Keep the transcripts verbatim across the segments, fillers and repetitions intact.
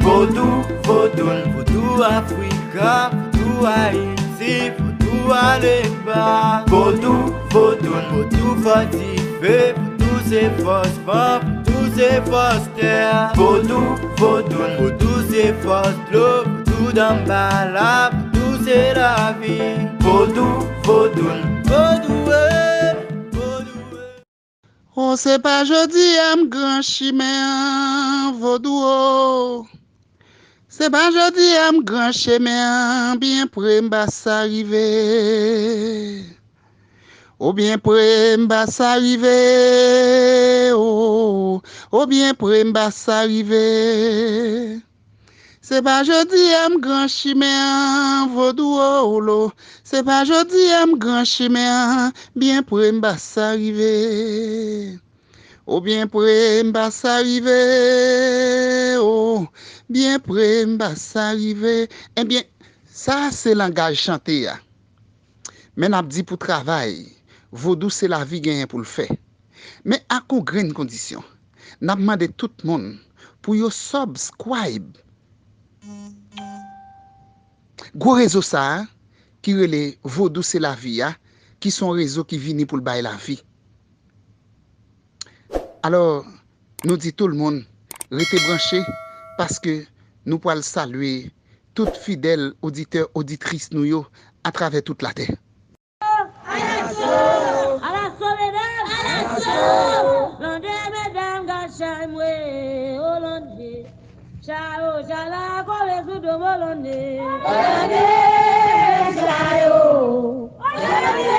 Vodou, vodoun, vodou Afrika, vodou Ayiti, vodou Alemba. Vodou, vodoun, vodou fòtife, vodou se fòs van, vodou se fòs tè. Vodou, vodoun, vodou se fòs dlo, vodou danbala, vodou se lavi. Vodou, vodoun, vodou, eh, vodou, eh. O, se pa jodi a m gran chimen an, vodou o. Se pa jodi a m gran chemen an, byen pre m pa sa rive. O byen pre m pa sa rive, o, o byen pre m pa sa rive. Se pa jodi a m gran chimen an, vodou o lo. Se pa jodi a m gran chimen an, byen pre m pa sa rive. O byen pre m pa sa rive, o byen pre m pa sa rive. Ebyen, sa se langaj chante a. Men n ap di pou travay, vodou se lavi genyen pou l fè. Men ak yon grenn kondisyon. N ap mande tout moun pou yo subscribe gwo rezo sa a ki rele Vodou se lavi a, ki se yon rezo ki vini pou l bay lavi. Alò, nou di tout moun, rete branche, paske nou pral salye tout fidèl oditè, oditris nou yo atravè tout latè. Alaso! Alaso, medam! Alaso! Lande, medam, gad chay mwe, Olande. Chayo, chala, kole sou do Olande. Olande, chayo. Olande,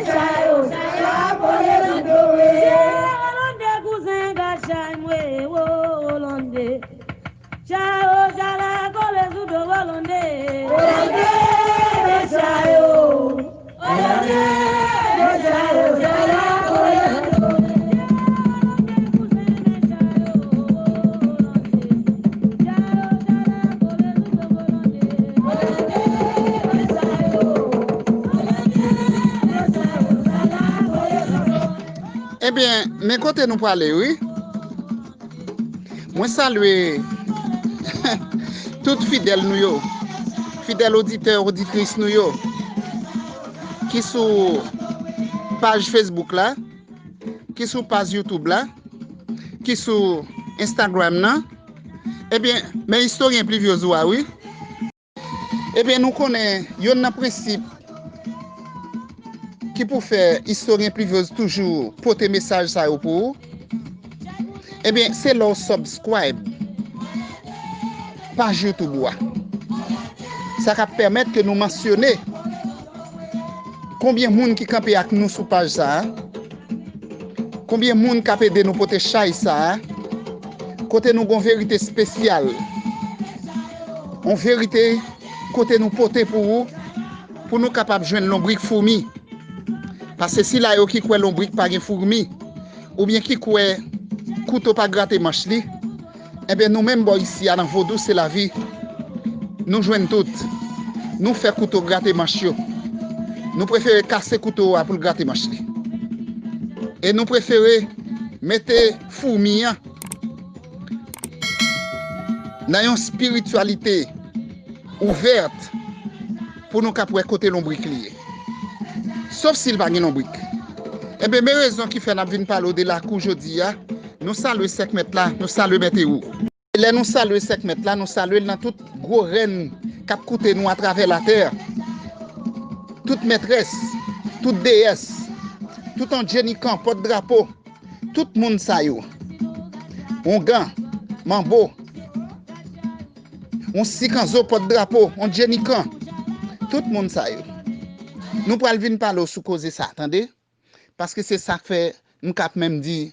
chayo, chala, kole sou do mwen. Olande, kouzen, gad chay mwe, Olande. Chayo, chala, kole sou do Olande. Olande, chayo. Ebyen, men kote nou prale, wi. Mwen salye tout fidèl nou yo, fidèl oditè, oditris nou yo, ki sou paj Facebook la, ki sou paj YouTube la, ki sou Instagram nan. Ebyen, men istoryen Pluviose ou a, wi. Ebyen, nou konnen yonn nan prensip ki pou fè istoryen Pluviose toujou pote mesaj sa yo pou ou. Ebyen, se lè w subscribe paj YouTube ou a. Sa k ap pèmèt ke nou mansyone konbyen moun ki kanpe ak nou sou paj sa a. Konbyen moun k ap ede nou pote chay sa a? Kote nou gon verite espesyal. Yon verite kote nou pote pou ou, pou nou kapab jwenn lonbrik foumi. Paske sila yo ki kwè lonbrik pa gen foumi, oubyen ki kwè kouto pa grate manch li, enben nou menm bò isi a nan Vodou se lavi, nou jwenn tout. Nou fè kouto grate manch yo. Nou prefere kase kouto a pou l grate manch li. E nou prefere mete foumi an nan yon espirityalite ouvèt pou nou kap wè kote lonbrik li ye. Sof si l pa gen lonbrik. Enben, men rezon ki fè n ap vin pale w de lakou jodi a. Nou salye sèk mèt la, nou salye mèt Ewou. E lè nou salye sèk mèt la, nou salye l nan tout gwo rèn k ap koute nou atravè latè. Tout mètrès, tout deyès, tout andjenikan, pòt drapo, tout moun sa yo. Ongan, manbo, on sikanzo, pòt drapo, andjenikan, tout moun sa yo. Nou pral vin pale w sou koze sa, tande? Paske se sa k fè m k ap menm di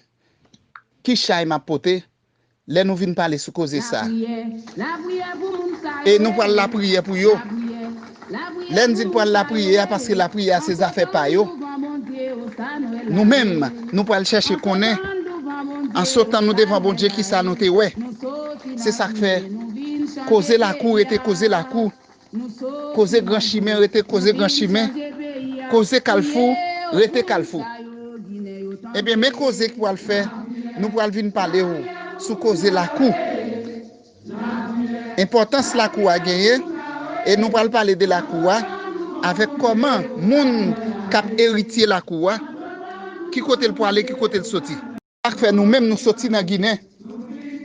ki chay m ap pote lè nou vin pale sou koze sa. E nou pral lapriyè pou yo. Lè n di n pral lapriyè a, paske lapriyè a se zafè pa yo. Nou menm, nou pral chèche konnen, an sotan nou devan Bondye, kisa nou te wè. Se sa k fè koze lakou rete koze lakou. Koze gran chimen rete koze gran chimen, koze kalfou rete kalfou. Ebyen, men koze ki pral fè, nou pral vin pale w sou koze lakou. Enpòtans lakou a genyen, e nou pral pale de lakou a avèk kòman moun k ap eritye lakou a, ki kote l pwale, ki kote l soti. Sa k fè nou menm nou soti nan Ginen,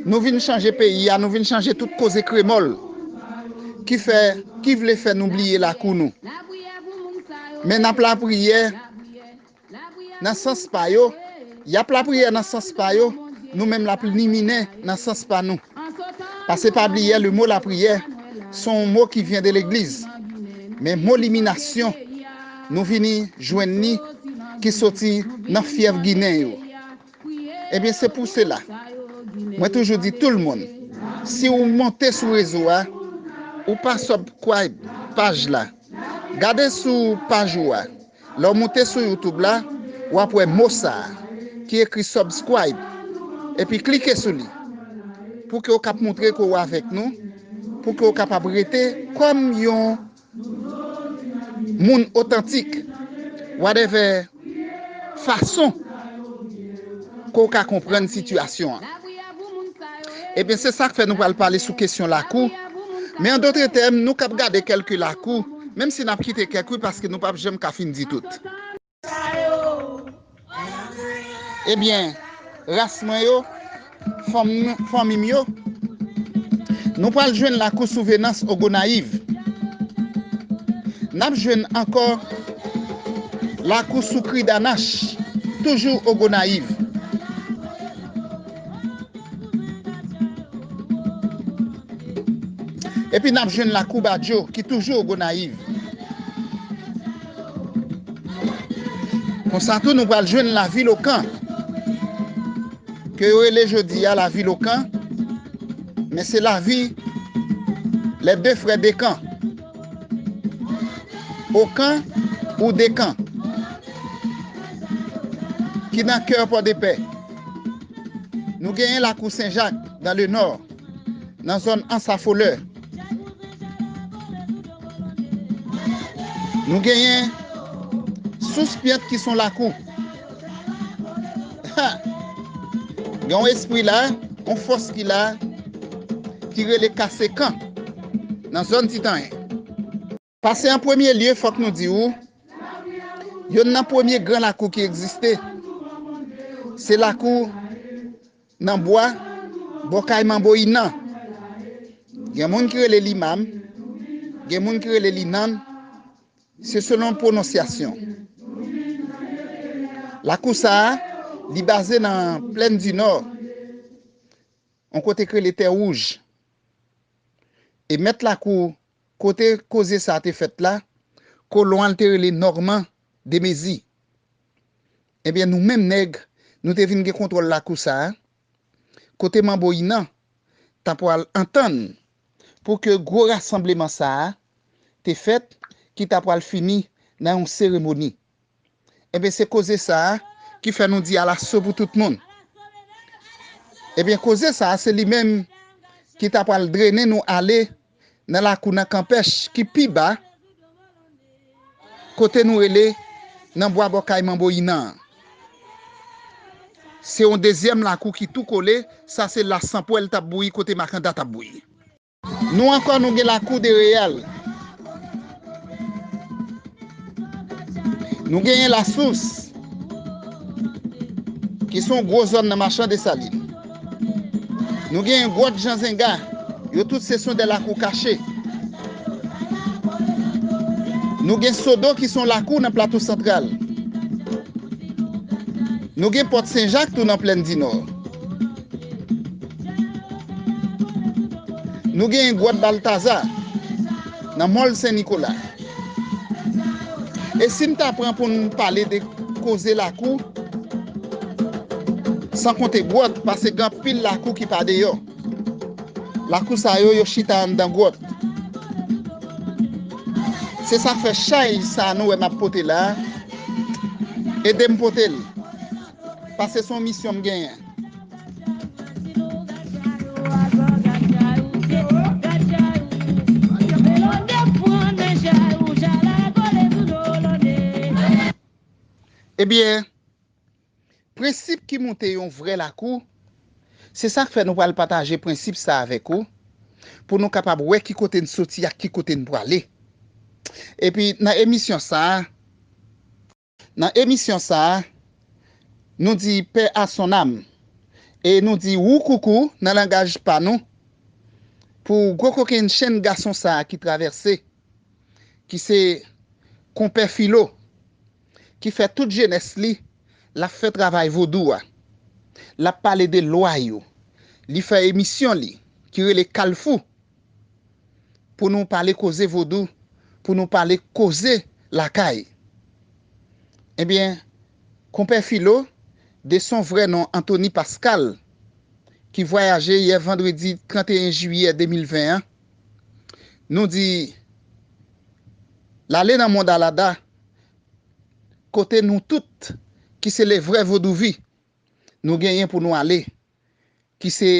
nou vin chanje peyi a, nou vin chanje tout koze kremòl ki fè, ki vle fè nou bliye lakou nou. Men n ap lapriyè nan sans pa yo, y ap lapriyè nan sans pa yo, nou menm l ap liminen nan sans pa nou. Paske pa bliye, le mo lapriyè se yon mo ki vyen de legliz. Men mo liminasyon, nou vini jwenn li ki soti nan fyèv Ginen yo. Ebyen, se pou sela, mwen toujou di tout moun, si w monte sou rezo a, ou pa subscribe paj la, gade sou paj ou a. Lè w monte sou YouTube la, w ap wè mo sa a ki ekri subscribe. Epi klike sou li pou ke w kap montre ke w avèk nou, pou ke w kapab rete kòm yon moun otantik, whatever fason ke w ka konprann sitiyasyon an. Ebyen, se sa k fè nou pral pale sou kesyon lakou. Men an dotre tèm, nou k ap gade kèlke lakou, menm si n ap kite kèk wi, paske nou p ap janm ka fin di tout. Ebyen, ras mwen yo, fanm, fanmi m yo, nou pral jwenn lakou sou Venans Ogonayiv. N ap jwenn ankò lakou sou Kridanach, toujou Ogonayiv. Epi n ap jwenn lakou Badjo ki toujou Ogonayiv. Konsa tou, nou pral jwenn lavil Okan, ke yo rele jodi a lavil Okan, men se lavi les deux frères Dekan, Okan ou Dekan, ki nan kè Pòdepè. Nou genyen lakou Sen Jak, dans le nord, nan zòn Ansa Folè. Nou genyen Sous Pyant ki se yon lakou. Ha! Gen yon espri la, yon fòs ki la, ki rele Kasekan, nan zòn Titanyen. Pase an premye lye, fòk nou di w, yonn nan premye gran lakou ki egziste, se lakou nan bwa, bò kay Manbo Inan. Gen moun ki rele li Mam, gen moun ki rele li Nann, se selon pwononsyasyon. Lakou sa a, li baze nan Plèn di Nò, yon kote k rele Tè Wouj. E mèt lakou kote koze sa a te fèt la, kolon an te rele Nòman Demezi. Ebyen, nou menm nèg, nou te vin gen kontwòl lakou sa a, kote Manbo Inan ta pral antann pou ke gwo rasanbleman sa a te fèt, ki ta pral fini nan yon seremoni. Ebyen, se koze sa a ki fè nou di alaso pou tout moun. Ebyen, koze sa a, se li menm ki ta pral drennen nou ale nan lakou nan Kanpèch ki pi ba, kote nou rele nan bwa bò kay Manbo Inan an. Se yon dezyèm lakou ki tou kole, sa se la Sanpwèl t ap bouyi, kote Makanda t ap bouyi. Nou ankò, nou gen lakou Dereyal. Nou genyen Lasous, ki se yon gwo zòn nan Machan Desalin. Nou genyen Gwòt Jan Zenga, yo tout se son de lakou kache. Nou gen Sodo, ki se yon lakou nan Plato Santral. Nou gen Pòt Sen Jak tou nan Plèn di Nò. Nou genyen Gwòt Baltaza nan Mòl Sen Nikola. E si n ta pran pou n pale de koze lakou, san konte gwòt, paske gen anpil lakou ki pa deyò. Lakou sa yo, yo chita anndan gwòt. Se sa k fè chay sa nou wè m ap pote la a, ede m pote l. Paske se yon misyon m genyen. Ebyen, prensip ki moute yon vrè lakou, se sa k fè nou pral pataje prensip sa avèk ou, pou nou kapab wè ki kote n soti ak ki kote n prale. Epi nan emisyon sa a, nan emisyon sa a, nou di paix à son âme, e nou di woukoukou nan langaj pa nou, pou gwo kokennchenn gason sa a ki travèse, ki se konpè Filo, ki fè tout jenès li, l ap fè travay vodou a. L ap pale de lwa yo. Li fè emisyon li, ki rele Kalfou, pou nou pale koze vodou, pou nou pale koze lakay. Ebyen, konpè Filo, de son vrè non Anthony Pascal, ki vwayaje yè vandredi trannteyen jiyè de mil ven an, nou di, l ale nan mond Alada, kote nou tout, ki se le vrè vodouvi, nou genyen pou nou ale, ki se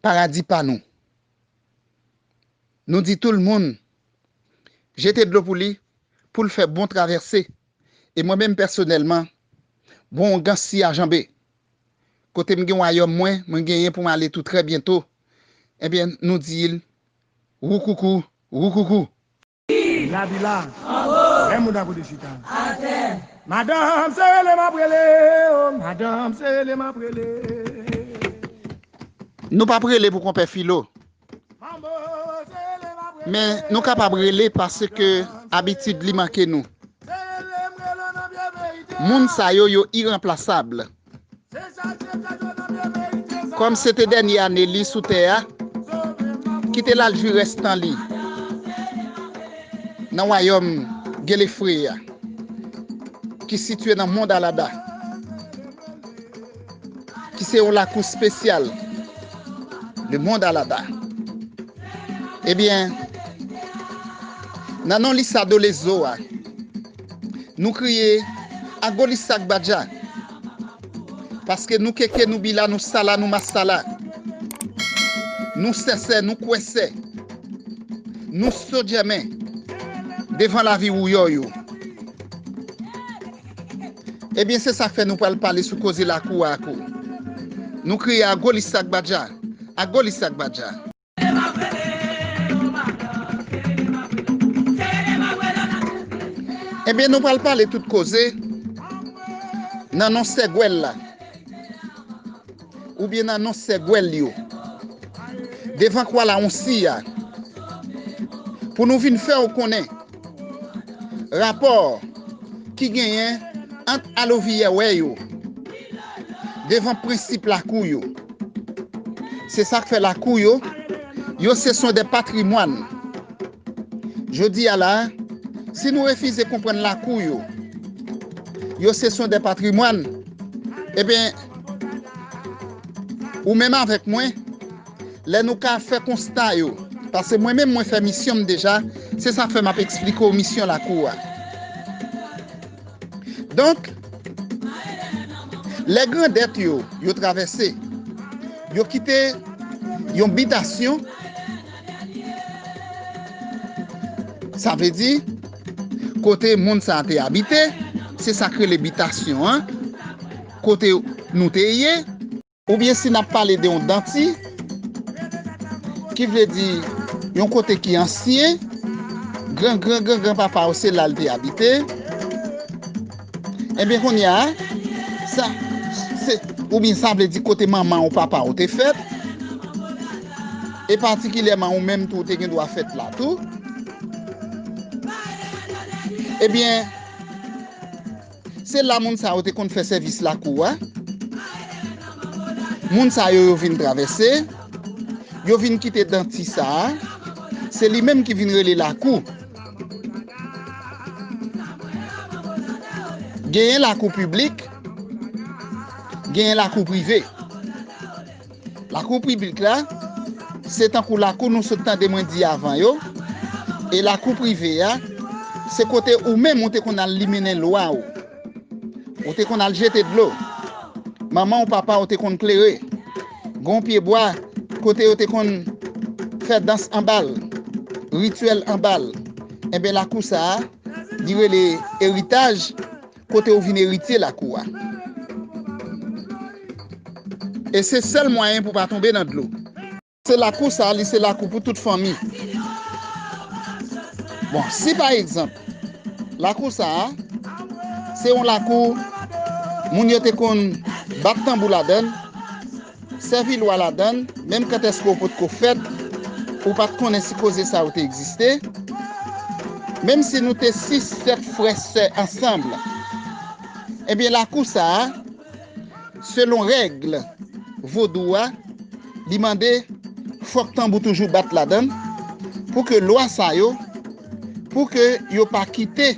paradi pa nou. Nou di tout moun, jete dlo pou li, pou l fè bon travèse. E mwen menm pèsonèlman, bon ongan si a janbe. Kote m gen wayòm mwen, mwen genyen pou m ale tou trè byento. Ebyen, nou di l, woukoukou, woukoukou. Nabila, lè moun an kote chita. Madanm, se rele m ap rele, o, madanm, se rele m ap rele. Nou p ap rele pou konpè Filo. Men nou kapab rele paske abitid li manke nou. Moun sa yo, yo iranplasab. Kòm se te dènye ane li sou tè a, kite l al jwi rès tan li nan wayòm Gelefre a, ki sitiye nan mond Alada, ki se yon lakou espesyal, le mond Alada. Ebyen, nan non Lisa Dolezo a, nou kriye Agolisa Gbadja. Paske nou keke, nou bila, nou sala, nou masala. Nou sèsè, nou kwèsè. Nou sodjèmen devan lavi wouyò yo. Ebyen, se sa k fè nou pral pale sou koze lakou a ak ou. Nou kriye Agolisa Gbadja, Agolisa Gbadja. Ebyen, nou pral pale tout koze nan non sègwèl la, oubyen nan non sègwèl yo, devan kwa Lawonsi a, pou nou vin fè w konnen rapò ki genyen ant aloviyè wè yo devan prensip lakou yo. Se sa k fè lakou yo, yo se sont des patrimoines. Jodi a la, si nou refize konprann lakou yo, yo se sont des patrimoines, ebyen, ou menm avèk mwen, lè nou ka fè konsta yo, paske mwen menm mwen fè misyon m deja, se sa k fè m ap eksplike w misyon lakou a. Donk, lè grandèt yo, yo travèse, yo kite yon bitasyon, sa vle di, kote moun sa a te abite, se sa k rele bitasyon an, kote nou te ye, oubyen si n ap pale de yon danti, ki vle di yon kote ki ansyen, gran gran gran gran papa w se la l te abite. Ebyen kounye a, sa, se, oubyen sa vle di kote manman w papa w te fèt, e patikilyèman ou menm tou ou te gen dwa fèt la tou. Ebyen, se la moun sa yo te konn fè sèvis lakou a. Moun sa yo, yo vin travèse, yo vin kite danti sa a. Se li menm ki vin rele lakou. Genyen lakou piblik, genyen lakou prive. Lakou piblik la, se tankou lakou nou sot tande mwen di avan yo. E lakou prive a, se kote ou menm ou te konn al limenen lwa w. Ou te konn al jete dlo. Manman w, papa w te konn klere. Gon pye bwa kote yo te konn fè dans anba l, rityèl anba l. Enben, lakou sa a, li rele eritaj. kote ou vin eritye lakou a. E se sèl mwayen pou w pa tonbe nan dlo. Se lakou sa a, li se lakou pou tout fanmi. Bon, si pa egzanp, lakou sa a, se yon lakou moun yo te konn bat tanbou ladan l, sèvi lwa ladan l, menm kantèske w potko fèt, ou pa t konnen si koze sa yo te egziste, menm si nou te sis, sèt frè, sè ansanm, ebyen, lakou sa a, selon règ vodou a, li mande fòk tanbou toujou bat ladan l pou ke lwa sa yo, pou ke yo pa kite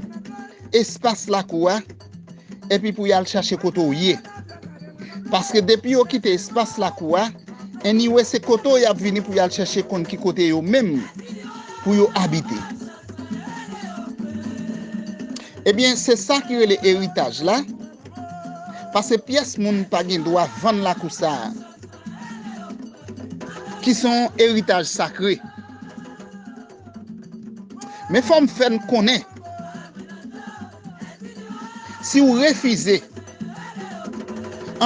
espas lakou a, epi pou y al chache kote w ye. Paske depi yo kite espas lakou a, anyway, se kote w y ap vini pou y al chache konn ki kote yo menm pou yo abite. Ebyen, se sa ki rele eritaj la. Paske pyès moun pa gen dwa vann lakou sa a, ki se yon eritaj sakre. Men fò m fè n konnen, si w refize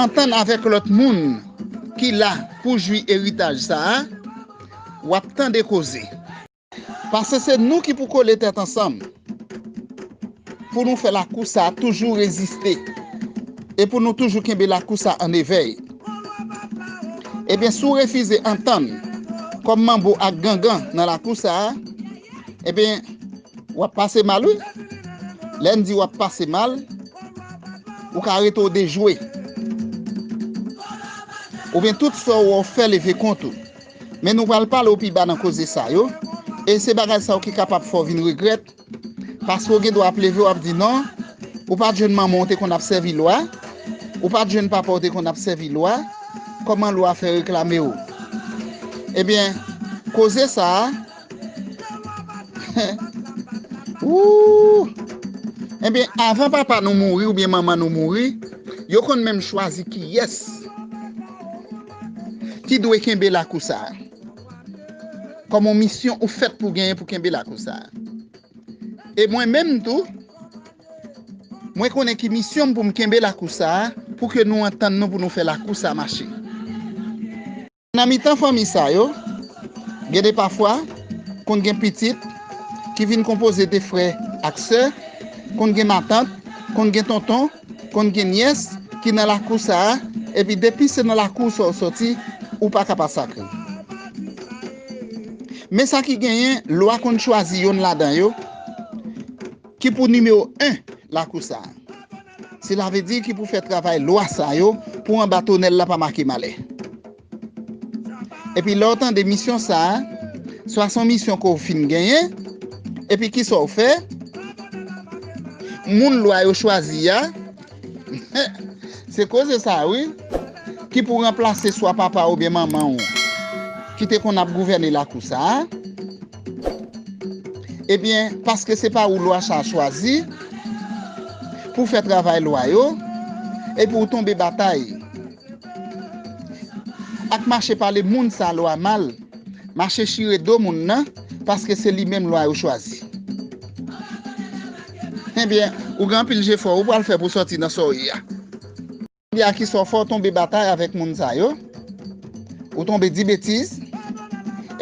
antann avèk lòt moun ki la pou jwi eritaj sa a, w ap tande koze. Paske se nou ki pou kole tèt ansanm pou nou fè lakou sa a toujou reziste e pou nou toujou kenbe lakou sa a an evèy. Ebyen, si w refize antann kòm manbo ak gangan nan lakou sa a, ebyen, w ap pase mal, wi. Lè n di w ap pase mal, ou ka rete w dejwe. Oubyen tout sa w wè w fè leve kont ou. Men nou pral pale w pi ba nan koze sa yo. E se bagay sa yo ki kapab fè w vin regrèt. Paske w gen dwa ap leve, w ap di non, ou pa t jwenn manman w te konn ap sèvi lwa, ou pa t jwenn papa w te konn ap sèvi lwa, kòman lwa fè reklame w? Ebyen, koze sa a, wou! Ebyen, avan papa nou mouri oubyen manman nou mouri, yo konn menm chwazi kiyès ki dwe kenbe lakou sa a. Kòm yon misyon ou fèt pou genyen pou kenbe lakou sa a. E mwen menm tou, mwen konnen ki misyon m pou m kenbe lakou sa a, pou ke nou antann nou pou nou fè lakou sa a mache. Nan mitan fanmi sa yo, gen de pafwa, konn gen pitit ki vin konpoze de frè ak sè, konn gen matant, konn gen tonton, konn gen nyès ki nan lakou sa a, epi depi se nan lakou sa w sòti, ou pa ka pa sakre. Men sa ki genyen, lwa konn chwazi yonn ladan yo ki pou nimewo en lakou sa a. Sela vle di ki pou fè travay lwa sa yo pou anba tonèl la pa make malè. Epi lè w tande misyon sa a, swa se yon misyon ke w fin genyen, epi kisa w fè? Moun lwa yo chwazi a, se koze sa a, wi, ki pou ranplase swa papa w oubyen manman w ki te konn ap gouvène lakou sa a. Ebyen, paske se pa ou lwa sa a chwazi pou fè travay lwa yo, epi w tonbe batay ak mache pale moun sa lwa mal, mache chire do moun nan, paske se li menm lwa yo chwazi. Ebyen, ou gen anpil jefò ou pral fè pou sòti nan sa w ye a. Kounye a, kisa w fè? W tonbe batay avèk moun sa yo, ou tonbe di betiz,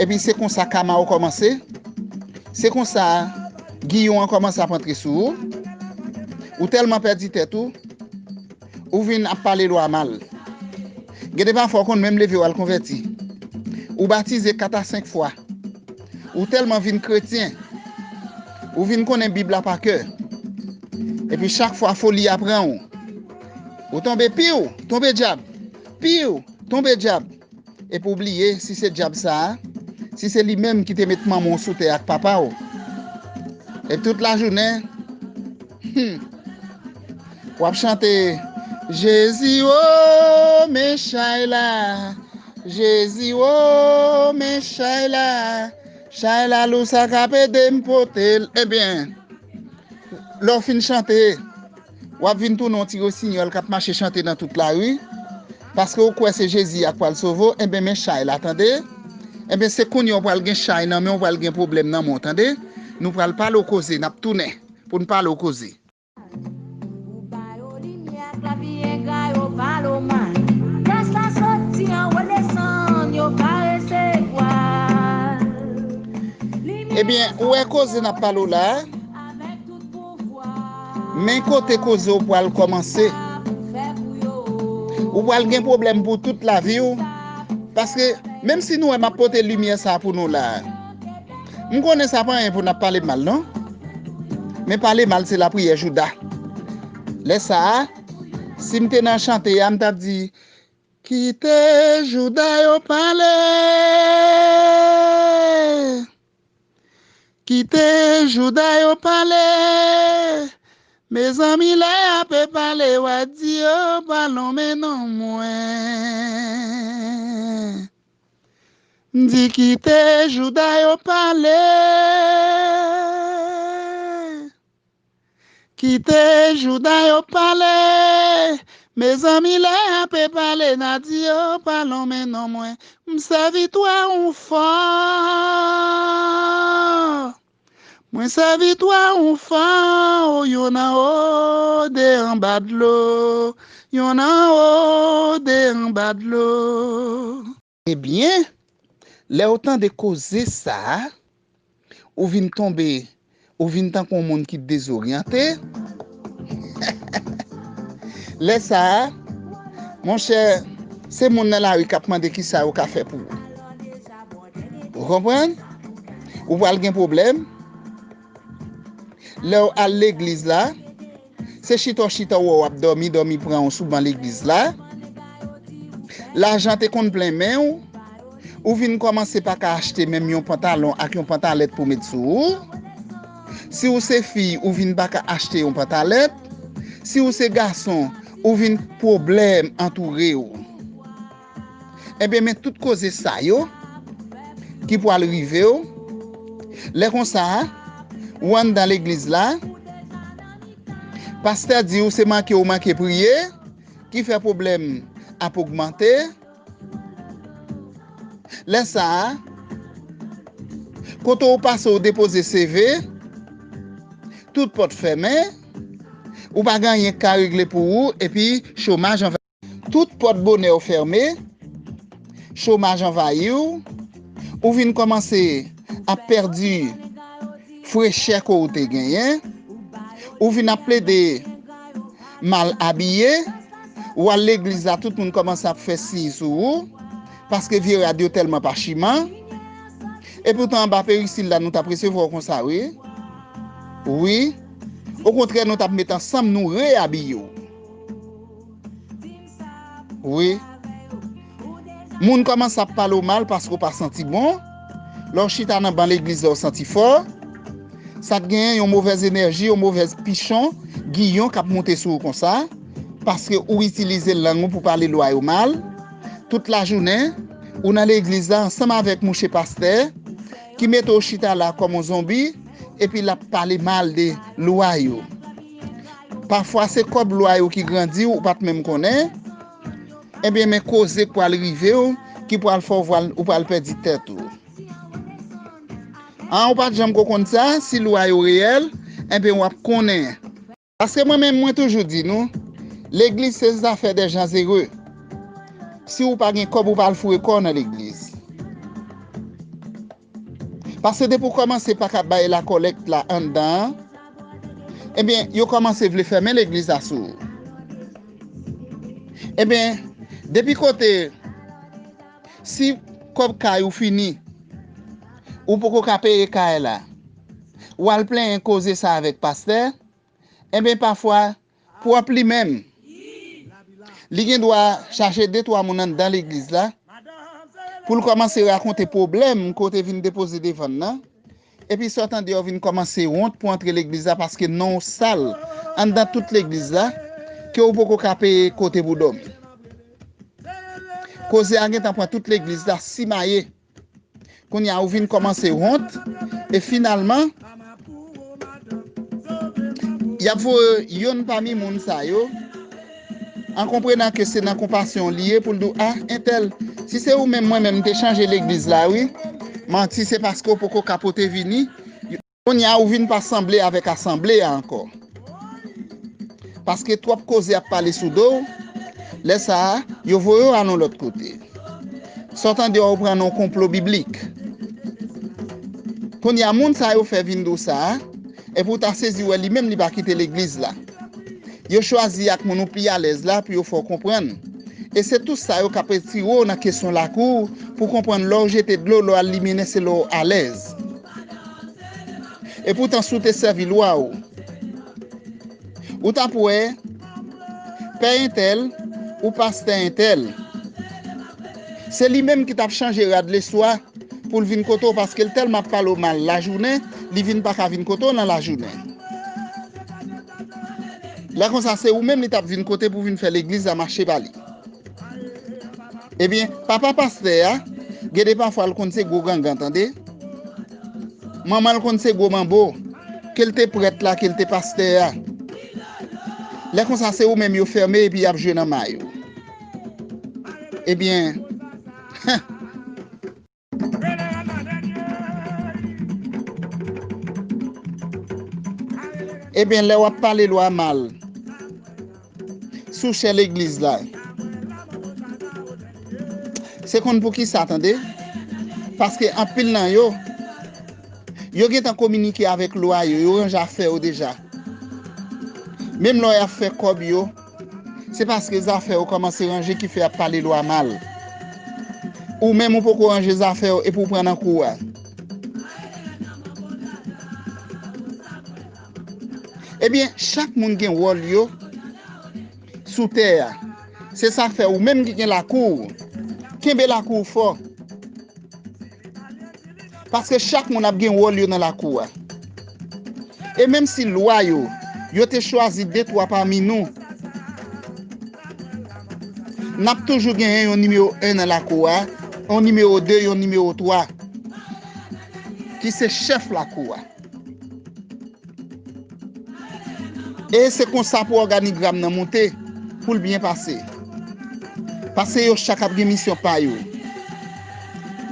epi se konsa kama w kòmanse, se konsa giyon an kòmanse ap antre sou ou, ou tèlman pèdi tèt ou, ou vin ap pale lwa mal. Gen de pafwa w konn menm leve w al konvèti. Ou batize kat a senk fwa. Ou tèlman vin kretyen. Ou vin konnen Bib la pa kè. Epi chak fwa foli a pran w. Ou tonbe piw, tonbe dyab. Piw, tonbe dyab. Epi w bliye si se dyab sa a, si se li menm ki te met manman w sou tè ak papa w. Epi tout lajounen, hmm, w ap chante, Jezi o, men chay la, Jezi o, men chay la, chay la lou sa k ap ede m pote l. Ebyen, lè w fin chante, w ap vin tounen yon ti wosinyòl k ap mache chante nan tout lari, paske w kwè se Jezi a k pral sove w, enben men chay la, tande. Enben se kounye a w pral gen chay nan men w, w pral gen pwoblèm nan men w, tande. Nou pral pale w koze, n ap tounen pou n pale w koze. Lavi engra, yo pale w mal. Gras la soti anwo desann, yo pa resevwa. Ebyen, ou wè koze n ap pale w la a? Men kote koze w pral kòmanse. Ou pral gen pwoblèm pou tout lavi w. Paske, menm si nou wè m ap pote limyè sa a pou nou la a, m konnen sa pa anyen pou n ap pale mal, non. Men pale mal se lapriyè Jouda. Lè sa a, si m te nan chante a, m t ap di, kite Jouda yo pale. Kite Jouda yo pale. Mezanmi, lè y ape pale, w a di yo pa lonmen non mwen. M di kite Jouda yo pale. Kite Jouda yo pale. Mezanmi, lè y ape pale, n a di yo pa lonmen non mwen. M sèvi twa ou fò. Mwen sèvi twa ou fò. Yonn anwo, de anba dlo. Yonn anwo, de anba dlo. Ebyen, lè w tande koze sa a, ou vin tonbe, ou vin tankou yon moun ki dezoryante. Lè sa a, monchè, se moun nan lari k ap mande kisa yo ka fè pou ou. Ou konprann? Ou pral gen pwoblèm. Lè w al legliz la, se chita w chita w wè w ap dòmi, dòmi pran w sou ban legliz la. Lajan te konn plen men w, ou vin kòmanse pa ka achte menm yon pantalon ak yon pantalèt pou met sou ou. Si w se fi, ou vin pa ka achte yon pantalèt. Si w se gason, ou vin pwoblèm antoure w. Ebyen, men tout koze sa yo ki pral rive w. Lè konsa, ou anndan legliz la, pastè di w se manke w manke priye ki fè pwoblèm ap ogmante. Lè sa a, kote w pase w depoze C V, tout pòt fèmen, ou pa gen anyen k ka regle pou ou, epi chomaj anvayi. Tout pòt bonè w fèmen, chomaj anvayi w, ou vin kòmanse ap pèdi frechè ke w te genyen, ou vin ap plede mal abiye, w al legliz la, tout moun kòmanse ap fè siy sou ou, paske vye rad yo tèlman pachiman. Epoutan, anba perisil la, nou t ap resevwa w konsa, wi. Wi. Okontrè, nou t ap met ansanm, nou reyabiye w. Wi. Moun kòmanse ap pale w mal paske w pa santi bon. Lè w chita nan ban legliz la, w santi fò. Sa t genyen yon movèz enèji, yon movèz pichon, giyon k ap moute sou ou konsa, paske ou itilize lang ou pou pale lwa yo mal. Tout lajounen, ou nan legliz la ansanm avèk mouche pastè ki mete w chita la kòm yon zonbi, epi l ap pale mal de lwa yo. Pafwa, se kòb lwa yo ki grandi w, ou pa t menm konnen. Ebyen, men koze k pral rive w, ki pral fè w pral, ou pral pèdi tèt ou. An, ou pa t janm ko konn sa, si lwa yo reyèl, enben w ap konnen. Paske mwen menm, mwen toujou di nou, legliz se zafè dè jan zere. Si ou pa gen kòb, ou pa al foure kò w nan legliz. Paske depi w kòmanse pa ka bay lakòlèkt la anndan an, ebyen, yo kòmanse vle fèmen legliz la sou ou. Ebyen, depi kote, si kòb kay ou fini, ou poko ka peye kay la, w al plenyen koze sa avèk pastè, enben, pafwa, pwòp li menm, li gen dwa chache de twa moun anndan legliz la pou l kòmanse rakonte pwoblèm ke w te vin depoze devan l nan. Epi sa w tande, w vin kòmanse wont pou antre legliz la paske non w sal anndan tout legliz la, ke w poko ka peye kote pou dòmi. Koze a gentan pran tout legliz la simaye. Kounye a, ou vin kòmanse wont, e finalman, y ap voye yonn pami moun sa yo, an konprenan ke se nan konpasyon li ye, pou l di w, a, entèl, si se ou menm, mwen menm, m te chanje legliz la, wi. Manti, se paske w poko ka pote vini. Kounye a, ou vin pa sanble avèk asanble a ankò. Paske twòp koze ap pale sou do w, lè sa a, yo voye w al yon lòt kote. Sa w tande a, ou pran nan yon konplo biblik. Kounye a, moun sa yo fè vin di w sa a, epi w ta sezi wè li menm li pa kite legliz la. Yo chwazi ak moun ou pi alèz la pou yo fè w konprann. E se tout sa yo k ap retire w nan kesyon lakou w pou konprann lè w jete dlo, lè w al liminen, se lè w alèz. Epoutan, si w te sèvi lwa w, ou t ap wè pè entèl ou pastè entèl. Se li menm ki t ap chanje rad leswa pou l vin kote w, paske l tèlman ap pale w mal lajounen, li vin pa ka vin kote w nan lajounen. Lè konsa, se ou menm li t ap vin kote pou vin fè legliz la mache pa li. Ebyen, papa pastè a, gen de pafwa l konn se gwo gangan, tande. Manman l konn se gwo manbo, ke l te prèt la, ke l te pastè a. Lè konsa, se ou menm yo fèmen epi y ap jwe nan may ou. Ebyen, ebyen, lè w ap pale lwa mal sou chè legliz la, se konn poukisa, tande? Paske anpil nan yo, yo gentan kominike avèk lwa yo, yo ranje afè yo deja. Menm lè y ap fè kòb yo, se paske zafè yo kòmanse ranje ki fè y ap pale lwa mal. Ou menm ou poko ranje zafè yo epi w pran nan kou a. Ebyen, chak moun gen wòl yo sou tè a. Se sa k fè ou menm ki gen lakou w, kenbe lakou w fò. Paske chak moun ap gen wòl yo nan lakou a. E menm si lwa yo, yo te chwazi de twa pami nou, n ap toujou genyen yon nimewo en nan lakou a, yon nimewo de, yon nimewo twa, ki se chèf lakou a. E se konsa pou òganigram nan moute, pou l byen pase. Paske yo chak ap gen misyon pa yo,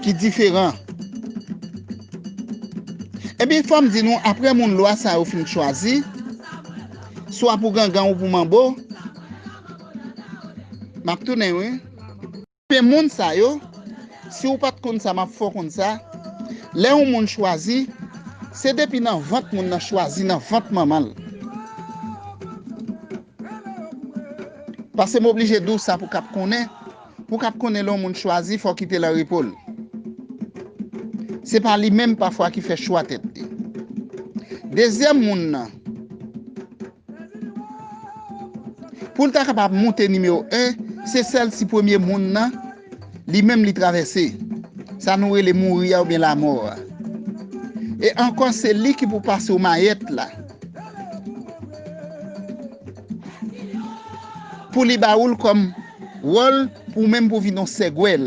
ki diferan. Ebyen, fò m di nou, apre moun lwa sa yo fin chwazi, swa pou gangan ou pou manbo, m ap tounen, wi. Ebyen, moun sa yo, si w pa t konn sa, m ap fè w konn sa, lè yon moun chwazi, se depi nan vant moun nan chwazi, nan vant manman l. Paske m oblije di w sa pou k ap konnen, pou k ap konnen lè yon moun chwazi, fò w kite l an repo l. Se pa li menm pafwa ki fè chwa tèt li. Dezyèm moun nan, pou l ta kapab moute nimewo en, se sèl si premye moun nan, li menm li travèse. Sa nou rele mouri a oubyen lamò a. E ankò, se li ki pou pase w mayèt la. Pou li ba ou l kòm wòl pou ou menm pou vin yon sègwèl.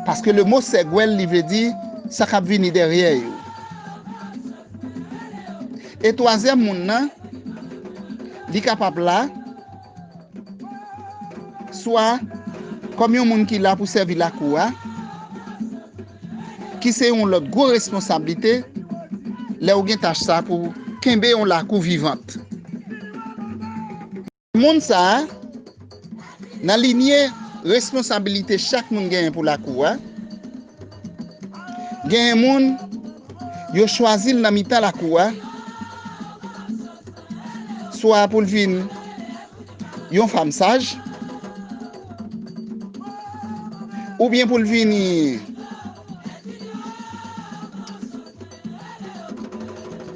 Paske le mo sègwèl, li vle di sa k ap vini dèyè yo. E twazyèm moun nan, li kapab la, swa kòm yon moun ki la pou sèvi lakou a, ki se yon lòt gwo responsablite lè w gen tach sa pou kenbe yon lakou vivant. Moun sa a, nan linye responsabilite chak moun genyen pou lakou a, genyen moun, yo chwazi l nan mitan lakou a, swa pou l vin yon fanm saj, oubyen pou l vin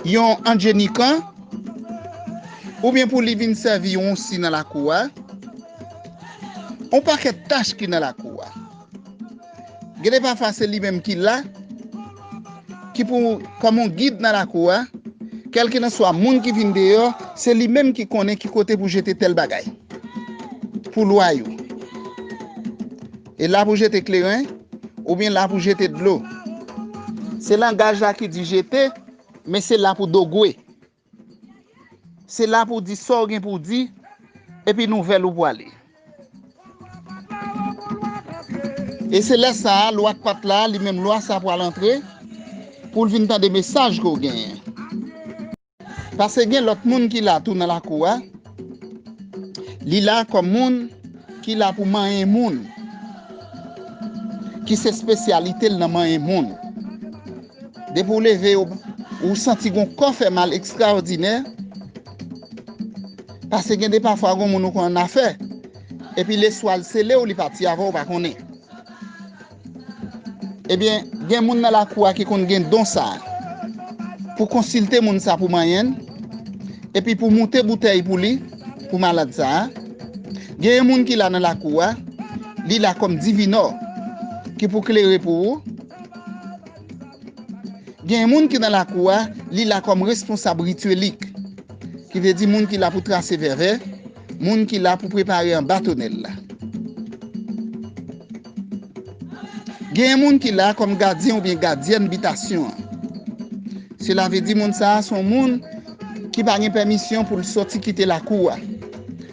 yon andjenikan, oubyen pou li vin sèvi yon osi nan lakou a. On pakèt tach ki nan lakou a. Gen de pafwa se li menm ki la, ki pou kòm yon gid nan lakou a. Kèlkelanswa moun ki vin deyò, se li menm ki konnen ki kote pou jete tèl bagay. Pou lwa yo. E la pou jete kleren, oubyen la pou jete dlo. Se langaj la ki di jete, men se la pou dogwe. Se la pou w di sa w gen pou w di, epi nouvèl ou pwale. E se lè sa a, lwa k pa t la, li menm lwa sa a pral antre, pou l vin tande mesaj ke w genyen. Paske gen lòt moun ki la tou nan lakou a, Li la kòm moun ki la pou manyen moun, ki se espesyalite l nan manyen moun. Depi w leve, w, ou santi gon kò fè mal ekstraòdinè, paske gen de pafwa gon moun ou konn annafè, epi leswa l sele w, li pati avè w, ou pa konnen. Ebyen, gen moun nan lakou a ki konn gen don sa a, pou konsilte moun sa pou manyen l, epi pou moute boutèy pou li, pou malad sa a. Genyen moun ki la nan lakou a, li la kòm divinò, ki pou klere pou ou. Gen moun ki nan lakou a, li la kòm responsab rityelik, ki vle di moun ki la pou trase vèvè, moun ki la pou prepare anba tonèl la. Gen moun ki la kòm gadyen oubyen gadyèn bitasyon an. Sela vle di moun sa a se yon moun ki pa gen pèmisyon pou l sòti kite lakou a.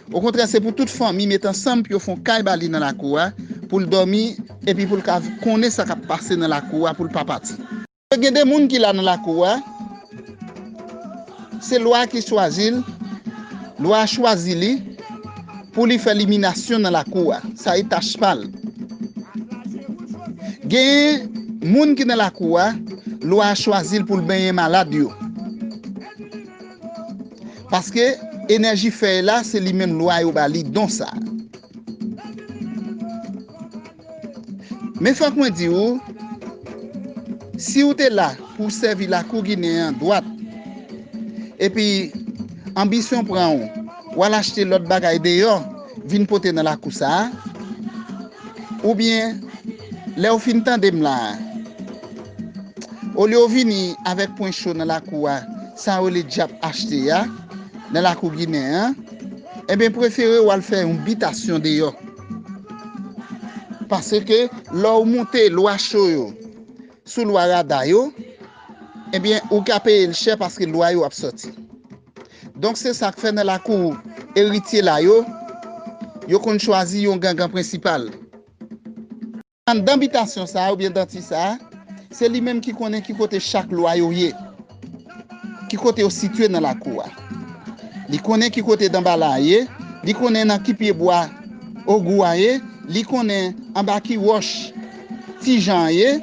Okontrè, se pou tout fanmi met ansanm pou yo fè yon kay ba li nan lakou a, pou l dòmi, epi pou l ka konnen sa k ap pase nan lakou a, pou l pa pati. Gen de moun ki la nan lakou a, se lwa ki chwazi l, lwa a chwazi li pou li fè liminasyon nan lakou a, sa e tach pa l. Gen moun ki nan lakou a, lwa a chwazi l pou l benyen malad yo. Paske enèji fèy la, se li menm lwa yo ba li don sa a. Men fòk mwen di w, si w te la pou w sèvi lakou Ginen an dwat, epi anbisyon pran w, w al achte lòt bagay deyò, vin pote nan lakou sa a, oubyen lè w fin tande m la a, olye w vini avèk pwen cho nan lakou a, sa yo rele dyab achte a, nan lakou Ginen an, ebyen prefere w al fè yon bitasyon deyò. Paske lè w moute lwa cho yo sou lwa rada yo, ebyen, ou ka peye l chè paske lwa yo ap sòti. Donk, se sa k fè nan lakou eritye la yo, yo konn chwazi yon gangan prensipal. Anndan bitasyon sa a oubyen danti sa a, se li menm ki konnen ki kote chak lwa yo ye, ki kote yo sitye nan lakou a. Li konnen ki kote danbala a ye, li konnen nan ki pye bwa ogou a ye, li konnen anba ki wòch ti jan an ye,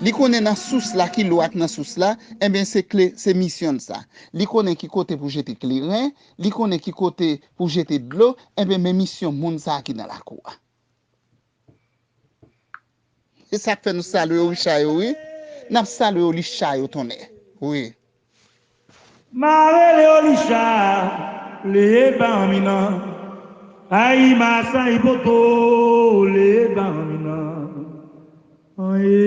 li konnen nan sous la ki lwa k nan sous la, enben se kle, se misyon l sa. Li konnen ki kote pou jete kleren, li konnen ki kote pou jete dlo, enben men misyon moun sa a ki nan lakou a. Se sa k fè nou salye Orisha yo, wi. N ap salye Orisha yo tonnè. Wi. Ma rele Orisha, leye banm inan. Ay, ma sa ipoto, leye banm inan. Aye,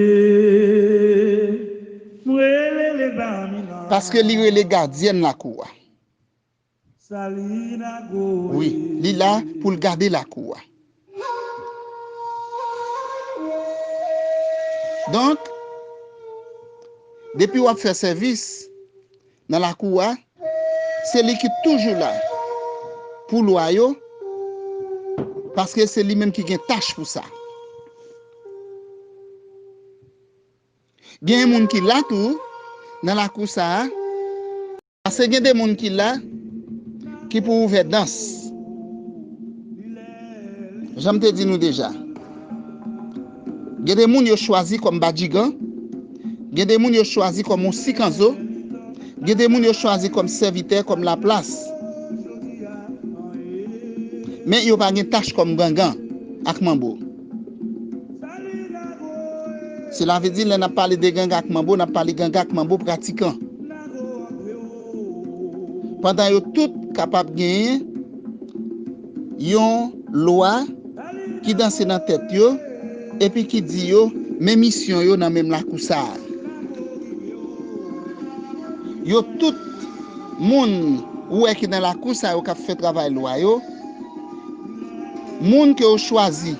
m rele le banm inan. Paske li rele gadyèn lakou a. Wi, li la pou l gade lakou a. Donk, depi w ap fè sèvis nan lakou a, se li ki toujou la pou lwa yo, paske se li menm ki gen tach pou sa. Gen moun ki la tou nan lakou sa a, paske gen de moun ki la ki pou ouvè dans. Jan m te di nou deja, gen de moun yo chwazi kòm badjigan, gen de moun yo chwazi kòm yon sikanzo, gen de moun yo chwazi kòm sèvitè, kòm laplas. Men yo pa gen tach kòm gangan ak manbo. Sela vle di, lè n ap pale de ganga ak manbo, n ap pale ganga ak manbo pratikan. Pandan yo tout kapab genyen yon lwa ki danse nan tèt yo, epi ki di yo men misyon yo nan menm lakou sa a. Yo tout moun ou wè ki nan lakou sa yo k ap fè travay lwa yo, moun ke yo chwazi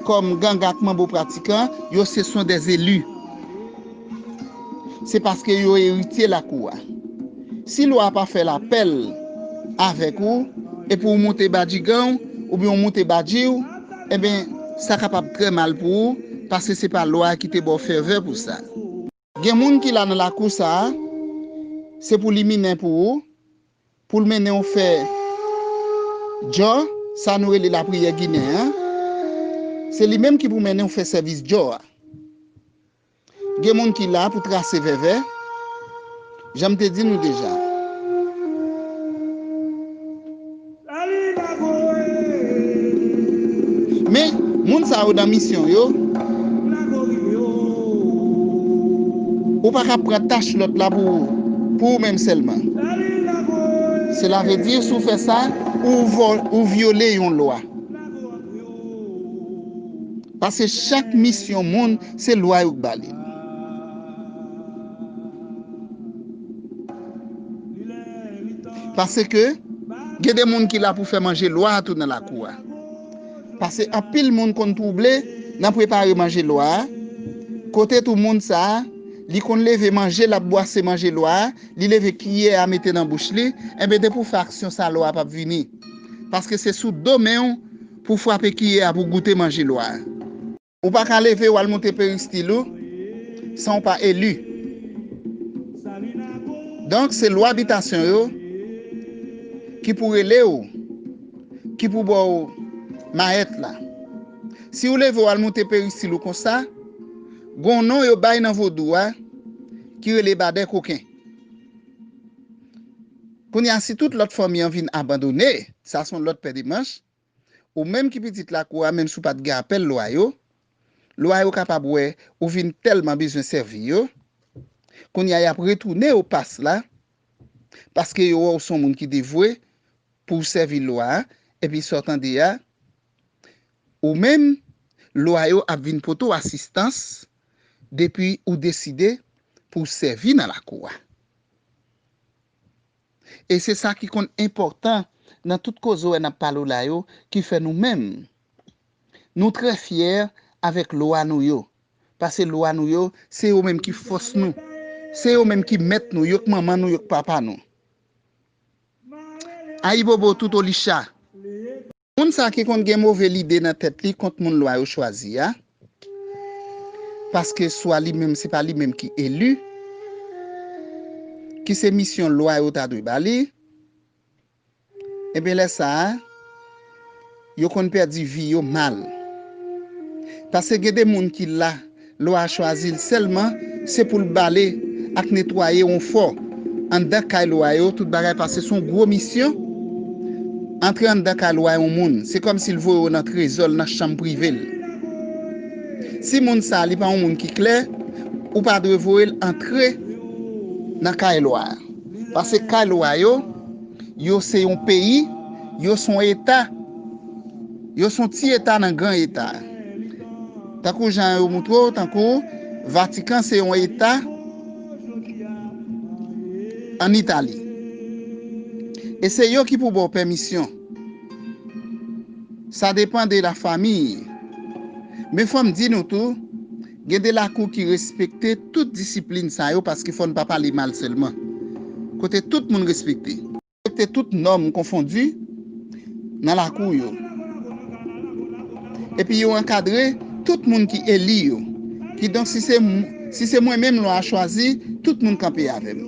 kòm ganga ak manbo pratikan, yo se sont des élus. Se paske yo eritye lakou a. Si lwa a pa fè lapèl avèk ou, epi w moute badjigan w, oubyen w moute badji w, enben, sa kapab trè mal pou ou, paske se pa lwa a ki te ba w fèvè pou sa. Gen moun ki la nan lakou sa a, se pou li mennen pou ou, pou l mennen w fè djò, Sa nou rele lapriyè ginen an, se li menm ki pou mennen w fè sèvis djò a. Gen moun ki la pou trase vèvè, jan m te di nou deja. Men, moun sa yo nan misyon yo, ou pa ka pran tach lòt la pou ou, pou ou menm sèlman. Sela vle di, si w fè sa, ou vò-, ou vyole yon lwa. Paske chak misyon moun, se lwa yo k ba li l. Paske gen de moun ki la pou fè manje lwa a tou nan lakou a. Paske anpil moun konn twouble nan prepare manje lwa a. Kote tou moun sa a, li konn leve manje, l ap bwase manje lwa a, li leve kiyè a mete nan bouch li, enben depi w fè aksyon sa, lwa a p ap vini. Paske se sou do men w pou w frape kiyè a pou w goute manje lwa a. Ou pa ka leve w al moute peristil ou san w pa eli. Donk, se lwa bitasyon yo ki pou rele w, ki pou ba w mayèt la. Si w leve w al moute peristil ou konsa, gon non yo bay nan vodou a ki rele badè koken. Kounye a, si tout lòt fanmi an vin abandone, sa se yon lòt pè de manch, ou menm ki pitit lakou a, menm si w pa t gen apèl lwa yo, lwa yo kapab wè ou vin tèlman bezwen sèvi yo, kounye a y ap retounen w pas la, paske yo wè w se yon moun ki devwe pou w sèvi lwa a, epi sa w tande a, ou menm, lwa yo ap vin pote w asistans depi ou deside pou w sèvi nan lakou a. E se sa ki konn enpòtan nan tout koze w wè n ap pale w la yo, ki fè nou menm, nou trè fyè avèk lwa nou yo. Paske lwa nou yo, se yo menm ki fòs nou. Se yo menm ki mèt nou, yo k manman nou, yo k papa nou. Ayibobo tout Olicha. Moun sa ki konn gen move lide nan tèt li kont moun lwa yo chwazi a, paske swa li menm, se pa li menm ki eli, ki se misyon lwa yo ta dwe ba li, ebyen lè sa a, yo konn pèdi vi yo mal. Paske gen de moun ki la, lwa a chwazi l sèlman, se pou l bale ak netwaye yon fò. Anndan kay lwa yo, tout bagay, paske se yon gwo misyon. Antre anndan kay lwa yon moun, se kòmsi l voye w nan trezò l, nan chanm prive l. Si moun sa a, li pa yon moun ki klè, ou pa dwe voye l antre nan kay lwa a. Paske kay lwa yo, yo se yon peyi, yo se yon eta, yo se yon ti eta nan gran eta. Tankou jan yo moutre w, tankou Vatikan se yon eta ann Itali. E se yo ki pou ba w pèmisyon. Sa depann de la famiy. Men fò m di nou tou, gen de lakou ki respekte tout disiplin sa yo, paske fò n pa pale mal sèlman. Kote tout moun respekte. Respekte tout nòm konfondi nan lakou yo. Epi yo ankadre tout moun ki eli yo. Kidonk, si se m-, si se mwen menm lwa a chwazi, tout moun kanpe avè m.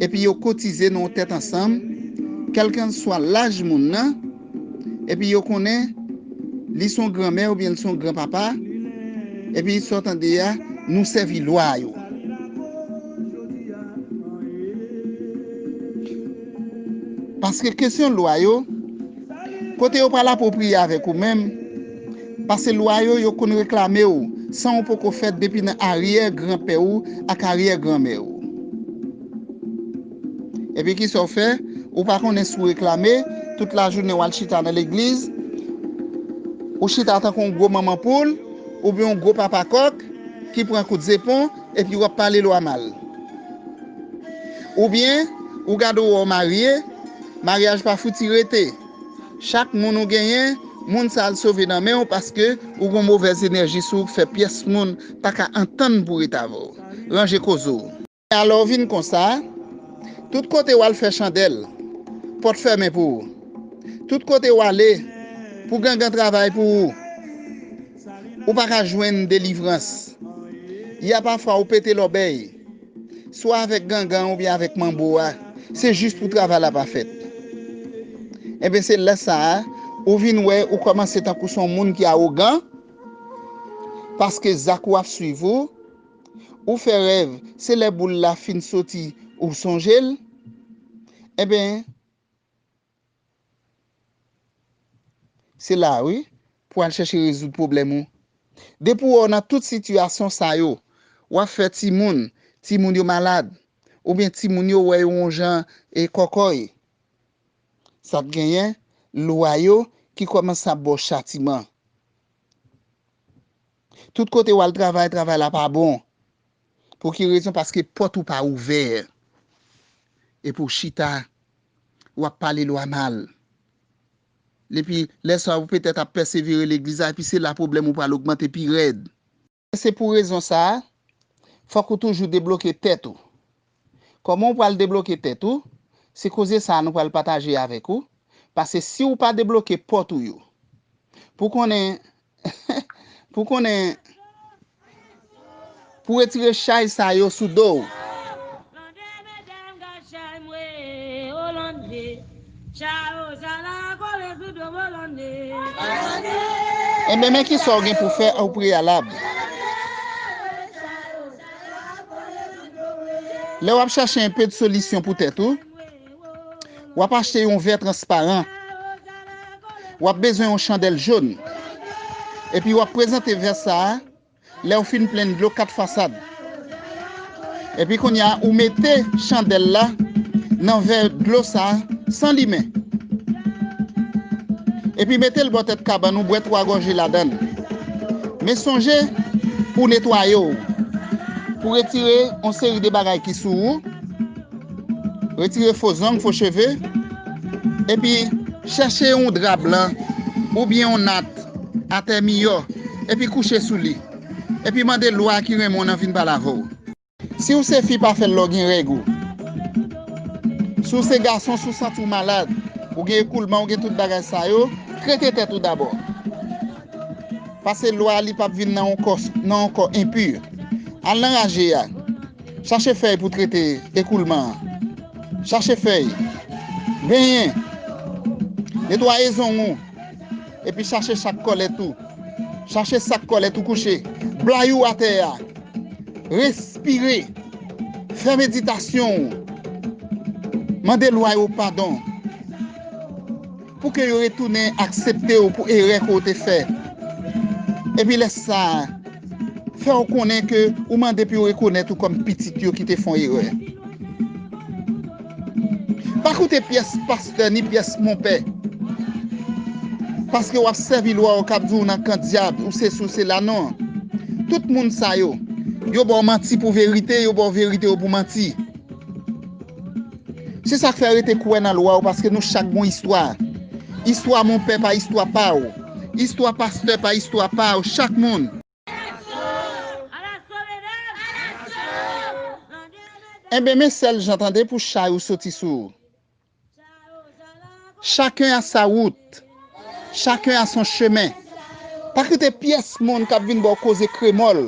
Epi yo kotize nan yon tèt ansanm, kèlkanswa laj moun nan, epi yo konnen li se yon granmè oubyen li se yon granpapa, epi sa w tande a, nou sèvi lwa yo. Paske kesyon lwa yo, kote yo pral apwopriye avèk ou menm, paske lwa yo, yo konn reklame w san w poko fèt depi nan aryè granpè w ak aryè granmè w. Epi kisa w fè? Ou pa konnen si w reklame, tout lajounen w al chita nan legliz, ou chita tankou yon gwo manman poul, oubyen yon gwo papa kòk ki pran kout zepon, epi w ap pale lwa mal. Oubyen, ou gade w wè w marye, maryaj pa fouti rete. Chak moun ou genyen, moun sa al sove nan men w paske ou gon movèz enèji sou ou k fè pyès moun pa ka antann pou ret avè w. Ranje koze w. Alò vin konsa, tout kote w al fè chandèl, pòt fèmen pou ou. Tout kote w ale, pou gangan travay pou ou. Ou pa ka jwenn delivrans. Y a pafwa ou pete lòbèy, swa avèk gangan oubyen avèk manbo a, se jis pou travay la pa fèt. Enben, se lè sa a, Ou vin wè ou kòmanse tankou se yon moun ki awogan, paske zak ou ap swiv ou, ou fè rèv, se lè boul la fin soti ou sonje l, enben, se la wi, pou al chèche rezoud pwoblèm ou. Depi w wè w nan tout sitiyasyon sa yo, w ap fè timoun, timoun yo malad, oubyen timoun yo wè yo yon jan e kòkòy. Sa t genyen, lwa yo ki kòmanse ap ba w chatiman. Tout kote w al travay, travay la pa bon. Pou ki rezon? Paske pòt ou pa ouvè. Epi w chita, w ap pale lwa mal. Epi lè sa a, ou petèt ap pèsevere legliz la, epi se la pwoblèm ou pral ogmante pi rèd. Se pou rezon sa a, fòk ou toujou debloke tèt ou. Kòman w pral debloke tèt ou? Se koze sa a nou pral pataje avèk ou. Paske si w pa debloke pòt ou yo, pou konnen, pou konnen, pou retire chay sa yo sou do w. Enben, men ki sa w gen pou fè o preyalab. Lè w ap chache enpe de solisyon pou tèt ou, w ap achte yon vè transparan. W ap bezwen yon chandèl jòn. Epi w ap prezante vè sa a lè w fin plenn dlo kat fasad. Epi kounye a, ou mete chandèl la nan vè dlo sa a san limen. Epi mete l bò tèt kabann ou, bwè twa gòje ladan l. Men sonje pou netwaye w, pou retire yon seri de bagay ki sou ou, retire fo zong, fo cheve, epi chèche yon dra blan oubyen yon nat atè miyò, epi kouche sou li. Epi mande lwa ki renmen w nan vin pale avè w. Si w se fi, pa fè l lè w gen règ ou. Si w se gason, si w santi w malad, ou gen ekoulman, ou gen tout bagay sa yo, trete tèt ou dabò. Paske lwa a, li p ap vin nan yon kò, nan yon kò enpi. Al nan raje a. Chache fèy pou trete ekoulman an. Chache fèy. Benyen. Netwaye zong ou. Epi chache sak kòlèt ou. Chache sak kòlèt ou kouche. Blayou atè a. Respire. Fè meditasyon ou. Mande lwa yo padon. Pou ke yo retounen aksepte w pou erè ke w te fè. Epi lè sa a, fè w konnen ke ou mande pou yo rekonèt ou kòm pitit yo ki te fè yon erè. Pa koute pyès pastè ni pyès monpè. Paske w ap sèvi lwa w k ap di w nan kan dyab, ou se si, ou se la, non. Tout moun sa yo, yo ba w manti pou verite, yo ba w verite yo pou manti. Se sa k fè rete kwè nan lwa w, paske nou chak gon istwa. Istwa monpè pa istwa pa w. Istwa pastè pa istwa pa w. Chak moun. Enben, men sèl jan, tande, pou chay ou soti sou ou. Chacun a sa route. Chacun a son chemin. Pa kite pyès moun k ap vin ba w koze kremòl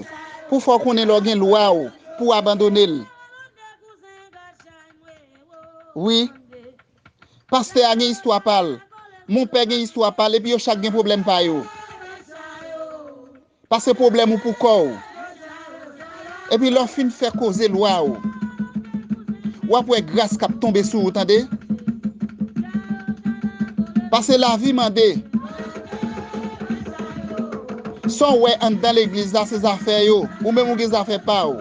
pou fè w konnen lè w gen lwa w pou w abandone l. Wi. Pastè a gen istwa pa l. Monpè gen istwa pa l, epi yo chak gen pwoblèm pa yo. Paske pwoblèm ou pou kò w. Epi lè w fin fè koze lwa w, w ap wè gras k ap tonbe sou ou, tande. Paske lavi mande. Sa w wè anndan legliz la, se zafè yo. Ou menm ou gen zafè pa w.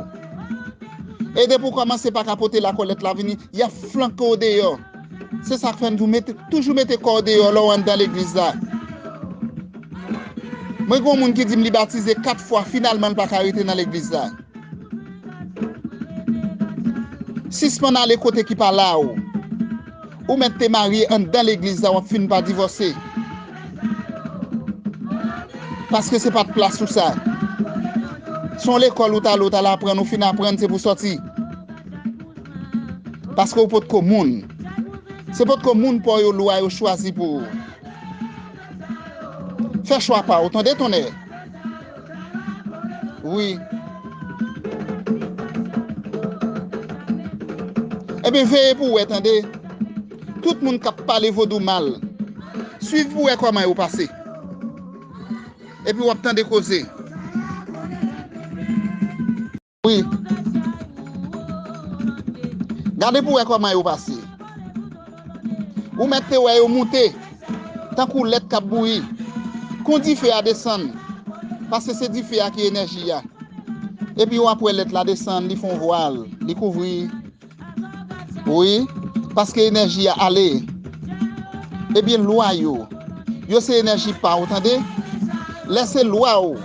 E depi w kòmanse pa ka pote lakòlèt la vini, y ap flanke w deyò. Se sa k fè n di w mete, toujou mete kò w deyò lè w anndan legliz la. Mwen gen yon moun ki di m li batize kat fwa, finalman l pa ka rete nan legliz la. Sispann ale kote ki pa la w. Ou mèt te marye anndan legliz la, w ap fin pa divòse. Paske se pa t plas ou sa. Se yon lekòl ou t ale, ou t al aprann, ou fin aprann, se pou sòti. Paske ou potko moun. Se potko moun pa w yo lwa yo chwazi pou ou. Fè chwa pa w, tande tonnè. Wi. Ebyen, veye pou w wè, tande. Tout moun k ap pale vodou mal, Swiv pou wè kòman yo pase. Epi w ap tande koze. Wi. Gade pou wè kòman yo pase. Ou mèt te wè yo moute tankou lèt k ap bouyi. Kon dife a desann, paske se dife a ki enèji a. Epi w ap wè lèt la desann, li fè yon vwal, li kouvri. Wi, paske enèji a ale. Ebyen, lwa yo, yo se enèji pa w, tande? Lè se lwa w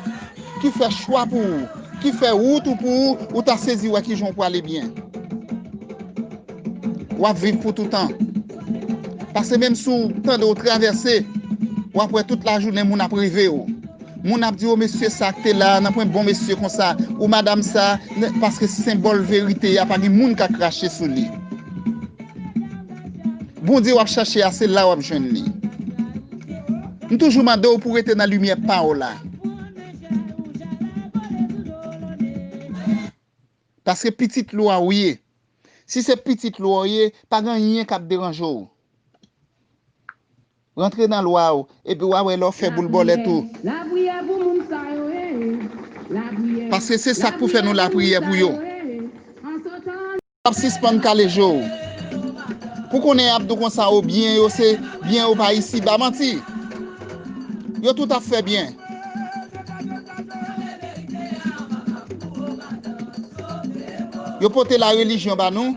ki fè chwa pou ou, ki fè wout ou pou ou, ou ta sezi wè kijan w prale byen. W ap viv pou toutan. Paske menm si w tande w travèse, w ap wè tout lajounen moun ap reve w. Moun ap di, "O, mesye sa k te la a, nanpwen bon mesye konsa, ou madam sa a," paske senbòl verite a, pa gen moun ka krache sou li. Bondye w ap chache a, se la w ap jwenn li. M toujou mande w pou w rete nan limyè pa w la. Paske pitit lwa w ye. Si se pitit lwa w ye, pa gen anyen k ap deranje w. Rantre nan lwa w, epi w a wè lè w fè boul bòlèt ou. Paske se sa k pou fè nou lapriyè pou yo. Ap sispann kale je w. Pou konnen y ap di w konsa, o, byen yo se byen yo pa isiba. Manti. Yo tout ap fè byen. Yo pote larelijyon ba nou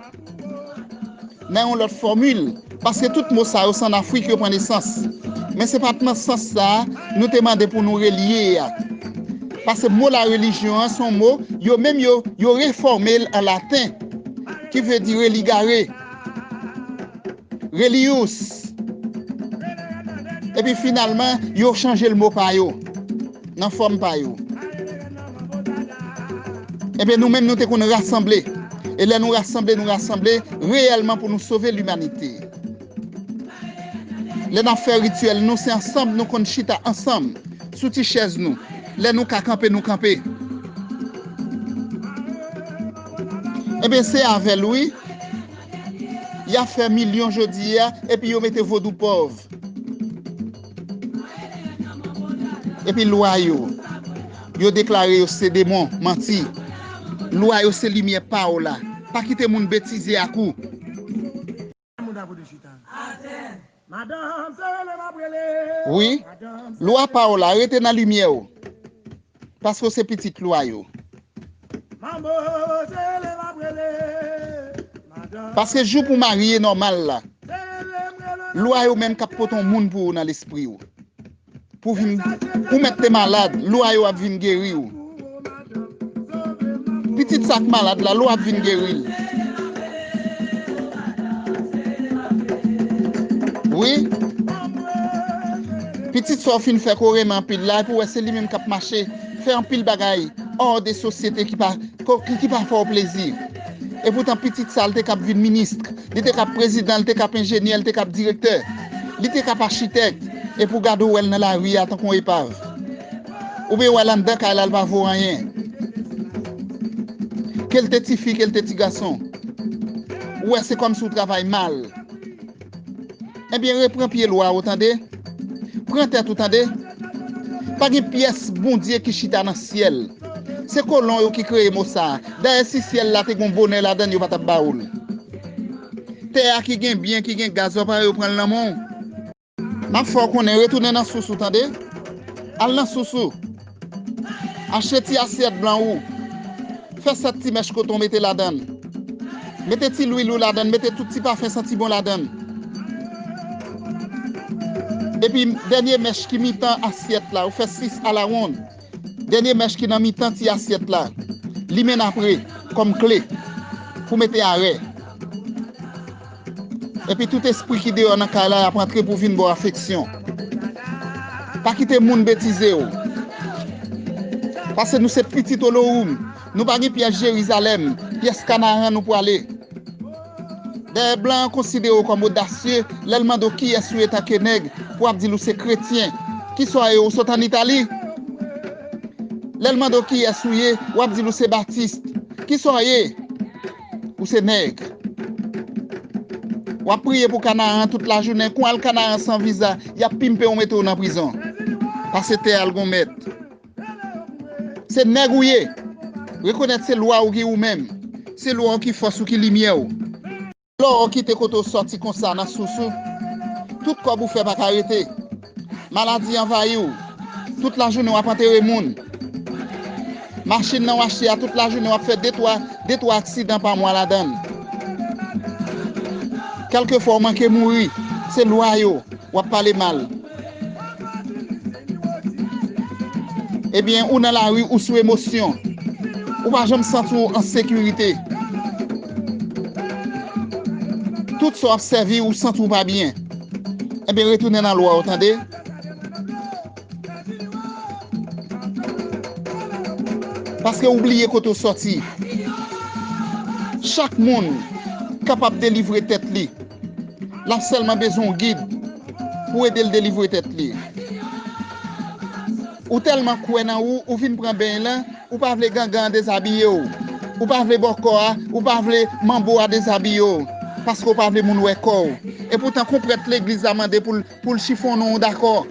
nan yon lòt fòmil, paske tout mo sa yo se ann Afrik yo pran nesans. Men se pa t nan sans sa a nou te mande pou nou relye a. Paske mo larelijyon an se yon mo, yo menm yo, yo refòme l an laten, ki vle di religare, religious. Epi finalman, yo chanje l mo pa yo, nan fòm pa yo. Ebyen, nou menm, nou te konn rasanble. E lè nou rasanble, nou rasanble reyèlman pou nou sove limanite. Lè n ap fè rityèl nou, se ansanm nou konn chita ansanm sou ti chèz nou. Lè nou ka kanpe, nou kanpe. Ebyen, se avè l, wi. Y ap fè milyon jodi a, epi yo mete vodou pòv. Epi lwa yo, yo deklare yo se demon, manti. Lwa yo se limyè pa w la. Pa kite moun betize ak ou. Wi, lwa pa w la, rete nan limyè w. Paske w se pitit lwa yo. Paske jou pou w marye nòmal la, lwa yo menm k ap pote yon moun pou ou nan lespri w. Pou vin, ou mèt te malad, lwa yo ap vin geri w. Pitit sa k malad la, lwa ap vin geri l. Wi. Pitit sa w fin fè koreman anpil la, epi w wè se li menm k ap mache, fè anpil bagay hors de sosyete ki pa, ki, ki pa fè w plezi. Epoutan, pitit sa, l te k ap vin minis, li te k ap prezidan, li te k ap enjenyè, li te k ap direktè, li te k ap achitèk, epi w gade w wè l nan lari a tankou yon epav. Oubyen w wè l anndan kay la, l pa vo anyen. Ke l te tifi, ke l te ti gason. Ou wè se kòmsi w travay mal. Ebyen, repran pye lwa w, tande. Pran tèt ou, tande. Pa gen pyès Bondye ki chita nan syèl. Se kolon yo ki kreye mo sa a. Dayè, si syèl la te gen yon bonè ladan l, yo pa t ap ba ou l. Tè a ki gen byen, ki gen gaz, w ap wè yo pran l nan men w. M ap fè w konnen, retounen nan sous ou, tande. Al nan sous ou. Achte ti asyèt blan ou. Fè sèt ti mèch koton mete ladan l. Mete ti lwil ou ladan l, mete tout ti pafen santi bon ladan l. Epi dènye mèch ki mitan asyèt la, ou fè sis alawonn. Dènye mèch ki nan mitan ti asyèt la, limen n apre kòm kle pou mete arè. Epi tout espri ki deyò nan kay la, y ap antre pou vin ba w afeksyon. Pa kite moun betize w. Paske nou se pitit Olohoum. Nou pa gen pyès Jerizalèm, pyès Kanaran nou prale. Dayè, blan an konsidere w kòm odasye lè l mande w kiyès ou ye tanke nèg, pou w ap di l ou se kretyen. Kisa w ye? Ou sot ann Itali? Lè l mande w kiyès ou ye, w ap di l ou se batis. Kisa w ye? Ou se nèg. W ap priye pou Kanaran tout lajounen. Kou al Kanaran san viza, y ap pimpe w, mete w nan prizon. Paske tè a l gon mèt. Se nèg ou ye. Rekonèt se lwa ou ki ou menm. Se lwa ou ki fòs ou, ki limyè ou. Lè w kite kote w sòti konsa nan sous ou, tout kòb ou fè pa ka rete. Maladi anvayi w. Tout lajounen w ap antere moun. Machin nan w achte a, tout lajounen w ap fè de twa, de twa aksidan pa mwa ladan l. Kèlkefwa w manke mouri, se lwa yo, w ap pale mal. Ebyen, ou nan lari, ou sou emosyon. Ou pa janm santi w an sekirite. Tout sa w ap sèvi, ou santi w pa byen. Ebyen, retounen nan lwa w, tande. Paske ou bliye kote w sòti. Chak moun kapab delivre tèt li. L ap sèlman bezwen yon gid pou ede l delivre tèt li. Ou tèlman kwè nan ou, ou vin pran beny lan, ou pa vle gangan an dezabiye w. Ou pa vle bòkò a, ou pa vle manbo a dezabiye w. Paske w pa vle moun wè kò w. Epoutan, kon prèt legliz la mande pou l, pou l chifonnen w, dakò.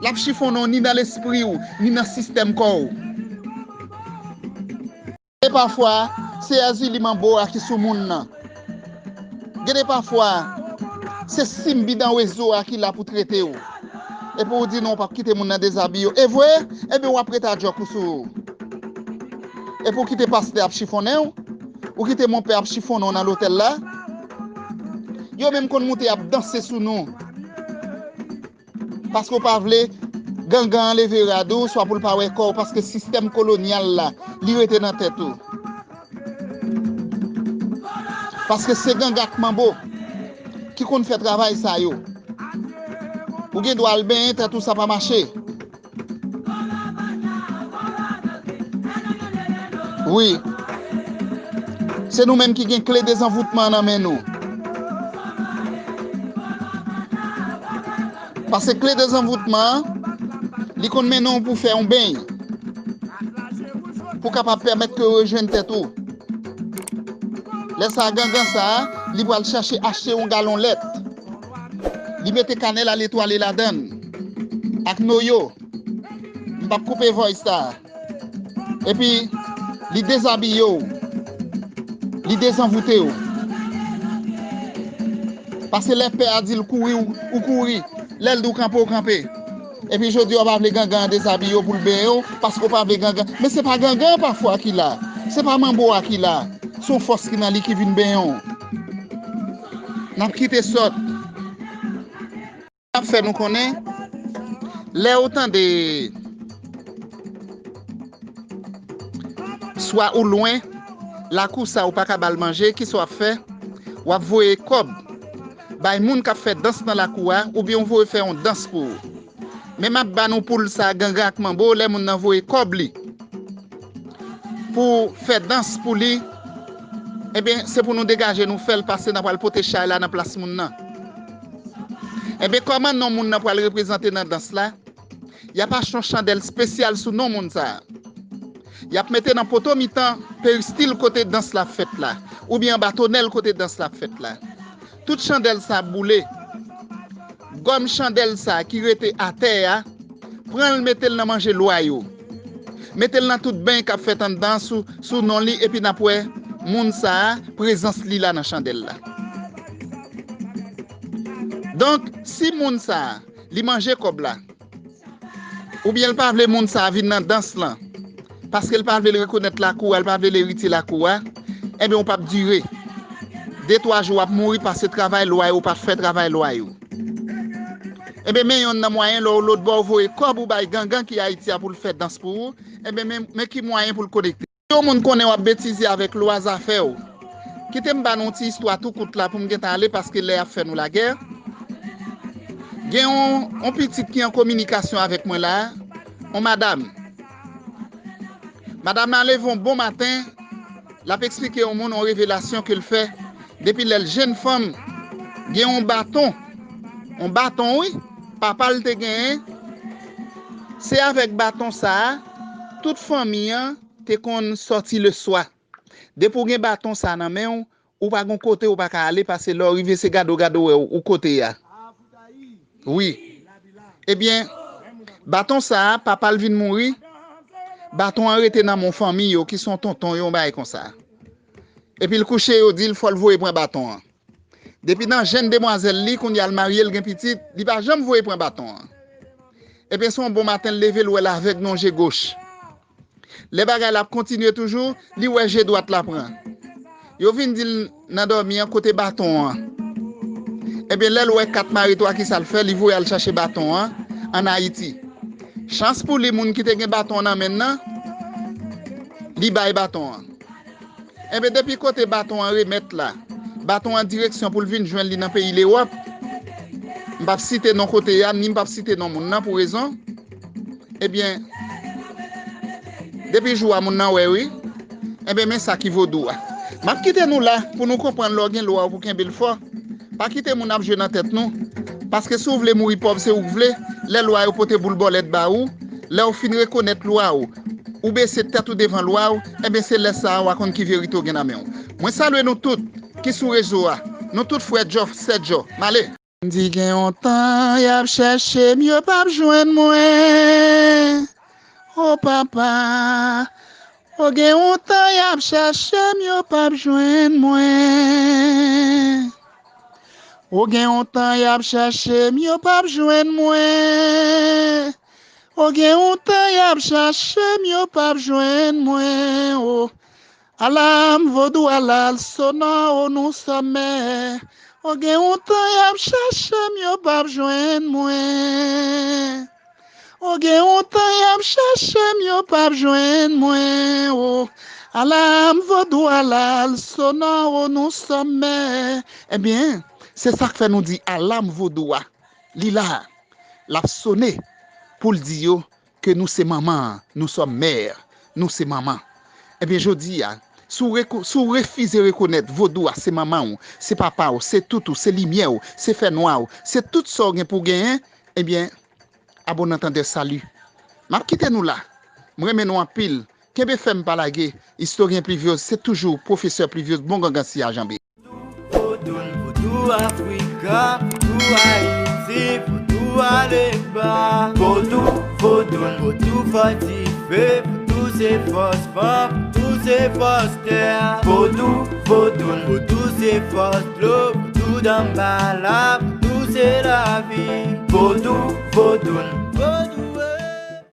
L ap chifonnen w ni nan lespri w, ni nan sistèm kò w. E pafwa, se èzili manbo a ki sou moun nan. Gen de pafwa, se sim bidan rezo a ki la pou trete w. Epi w di non, w p ap kite moun nan dezabiye w. E vre? Ebyen, w ap ret a djòk ou sou ou. Epi w kite pastè ap chifonnen w. Ou kite monpè ap chifonnen w nan lotèl la. Yo menm konn moute ap danse sou nou. Paske w pa vle gangan an leve rad ou, swa pou l pa wè kò w, paske sistèm kolonyal la, li rete nan tèt ou. Paske se ganga ak manbo ki konn fè travay sa yo. Ou gen dwa al benyen tèt ou, sa pa mache. Wi. Se nou menm ki gen kle dezanvoutman an nan men nou. Paske kle dezanvoutman an, li konn mennen w pou fè yon beny. Pou kapab pèmèt ke w rejwenn tèt ou. Lè sa a, gangan sa a, li pral chache achte yon galon lèt. Li mete kanèl al etwale ladan l. Ak noyo. M p ap koupe voice sa a. Epi, li dezabiye w. Li dezanvoute w. Paske lè pè a di l kouri, ou, ou kouri. Lè l di w kanpe, ou kanpe. Epi jodi a, w pa vle gangan an dezabiye w pou l benyen w, paske w pa vle gangan. Men se pa gangan an pafwa ki la. Se pa manbo a ki la. Se yon fòs ki nan li ki vin benyen w. N ap kite sòt. Ap fè nou konnen, lè ou tande swa ou lwen, lakou sa ou pa ka ba l manje, kisa w ap fè? W ap voye kòb bay moun k ap fè dans nan lakou a, oubyen w voye fè yon dans pou ou. Men m ap ba nou poul sa, gangan ak manbo, lè moun nan voye kòb li pou fè dans pou li, ebyen, se pou nou degaje nou fè l pase, n a pral pote chay la nan plas moun nan. Ebyen, kòman non moun nan pral reprezante nan dans la? Y ap achte yon chandèl espesyal sou non moun sa a. Y ap mete nan poto mitan peristil kote dans la ap fèt la, oubyen anba tonèl kote dans la ap fèt la. Tout chandèl sa ap boule. Gòm chandèl sa ki rete atè a, pran l mete l nan manje lwa yo. Mete l nan tout beny k ap fèt anndan sou, sou non li, epi n ap wè moun sa a, prezans li la nan chandèl la. Donk, si moun sa a, li manje kòb la, oubyen l pa vle moun sa a vin nan dans lan, paske l pa vle l rekonèt lakou a, l pa vle l eritye lakou a, ebyen, ou p ap dire. De twa jou w ap mouri paske travay lwa yo, ou p ap fè travay lwa yo. Ebyen, men yonn nan mwayen, lè w lòt bò, w voye kòb ou bay gangan ki Ayiti a pou l fè dans pou ou, ebyen, men, men ki mwayen pou l konekte. Si yon moun konnen w ap betize avèk lwa zafè w, kite m ba nou yon ti istwa tou kout la pou m gentan ale paske lè a ap fè nou lagè. Gen yon, yon pitit ki an kominikasyon avèk mwen la, yon madanm. Madanm nan leve yon bon maten, l ap eksplike yon moun yon revelasyon ke l fè depi lè l jenn fanm, gen yon baton, yon baton wi, papa l te genyen. Se avèk baton sa a, tout fanmi an te konn sòti leswa. Depi w gen baton sa nan men w, Ou pa gon kote ou pa ka ale, paske lè w rive se gade w gade w wè ou kote a. Wi. Ebyen, baton sa a, papa l vin mouri, baton an rete nan men yon fanmi yo, ki se yon tonton yo, yon bagay konsa. Epi l kouche, yo di l fò l voye pran baton an. Depi nan jenn demwazèl li, kounye a l marye, l gen pitit, li pa janm voye pran baton an. Ebyen, se yon bon maten, l leve, l wè l avèg nan je goch. Lè bagay la ap kontinye toujou, li wè je dwat la pran. Yo vin di l nan dòmi an kote baton an. Ebyen, lè l wè kat mare twa, kisa l fè? Li voye al chache baton an ann Ayiti. Chans pou li, moun ki te gen baton an nan men l nan, li bay baton an. Enben, depi kote baton an remèt la, baton an direksyon pou l vin jwenn li nan peyi Lewòp. M p ap site non kote a, ni m p ap site non moun nan pou rezon. Ebyen, depi jou a moun nan wè wi. Enben, men sa ki vodou a. M ap kite nou la pou nou konprann lè w gen lwa w pou kenbe l fò. Pa kite moun ap jwe nan tèt nou. Paske si w vle mouri pòv, se ou k vle. Lè lwa yo pote boul bòlèt ba ou, lè w fin rekonèt lwa w, ou bese tèt ou devan lwa w, enben se lè sa a w a konn ki verite w gen nan men w. Mwen salye nou tout ki sou rezo a. Nou tout frè Djò, sè Djò. M di gen yon tan y ap chèche m, yo p ap jwenn mwen. O papa, o gen yon tan y ap chèche m, yo p ap jwenn mwen. O gen yon tan y ap chèche m, yo p ap jwenn mwen. O gen yon tan y ap chèche m, yo p ap jwenn mwen. O, alam vodou, alal sonò, o nou sòmè. O gen yon tan y ap chèche m, yo p ap jwenn mwen. O gen yon tan y ap chèche m, yo p ap jwenn mwen. O, alam vodou, alal sonò, o nou sòmè. Ebyen, se sa k fè nou di alam vodou a. Li la, l ap sone pou l di yo ke nou se manman an, nous sommes mère, nou se manman. Ebyen, jodi a, si w reko-, si w refize rekonèt vodou a se manman w, se papa w, se tout ou, se limyè w, se fènwa w, se tout sa w gen pou w genyen, ebyen, à bon entendeur, salut. M ap kite nou la. M renmen nou anpil. Kenbe fèm, pa lage. Istoryen Pluviose, se toujou pwofesè Pluviose, bon gangan si a janbe. Vodou, vodou Afrika, vodou Ayiti, vodou Alemba. Vodou, vodou, vodou fòtife, vodou se fòs van, vodou se fòs tè. Vodou, vodou, vodou se fòs dlo, vodou danbala, vodou se lavi. Vodou, vodou, vodou.